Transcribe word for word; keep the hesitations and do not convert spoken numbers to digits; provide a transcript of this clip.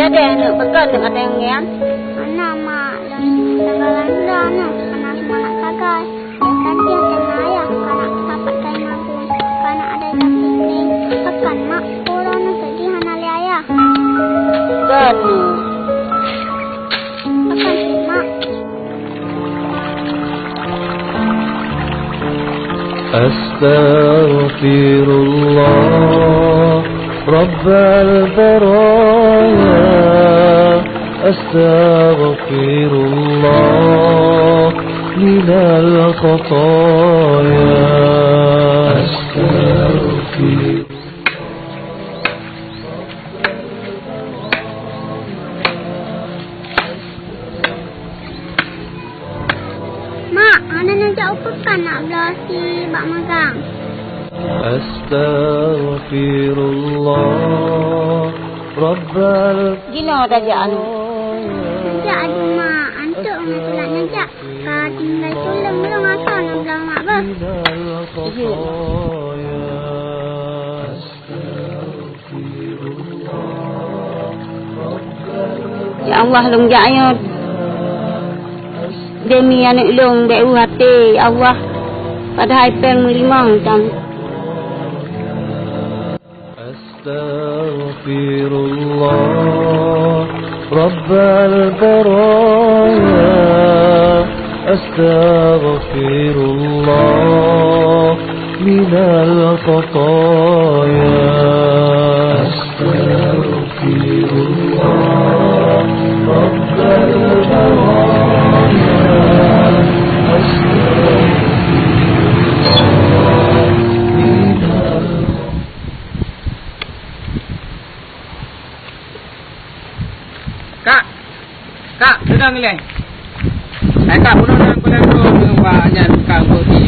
Deh, neuk peugah neuk ada nyang ngian. Anak mak, lôn sagai lôn droe aneuk, hana seumangat sagai. Lôn sagai teuma ayah, kana sapat kai magun, kana ada nyang sibling. Peugah mak, uroe nyoe seudeh hana lé ayah. Peugah neuk. Peugah cit mak. أستغفر الله رب البرايا، أستغفر الله من الخطايا. أستغفر Mak, hana neujak u peukan nak bloe sie bak magang. Astaghfirullah, Rabbal. Jinoe tajak aneuk. Neujak adu mak, antuk ngon sulat neujak. Ka tinggai tuleueng lôn asa neubloe mak beuh. Iya. Ya Allah, lôn jak nyoe demi aneuk lôn bék u até, ya Allah, padahai péng meulimong tam. Astaghfirullah, Rabbal baraya. Astaghfirullah minal khataya. Astaghfirullah, Rabbal baraya. Astaghfirullah minal Kak! Kak, seudang ilèe. Hai Kak, bunoe nyan peue lôn bak nyan ka ngikot di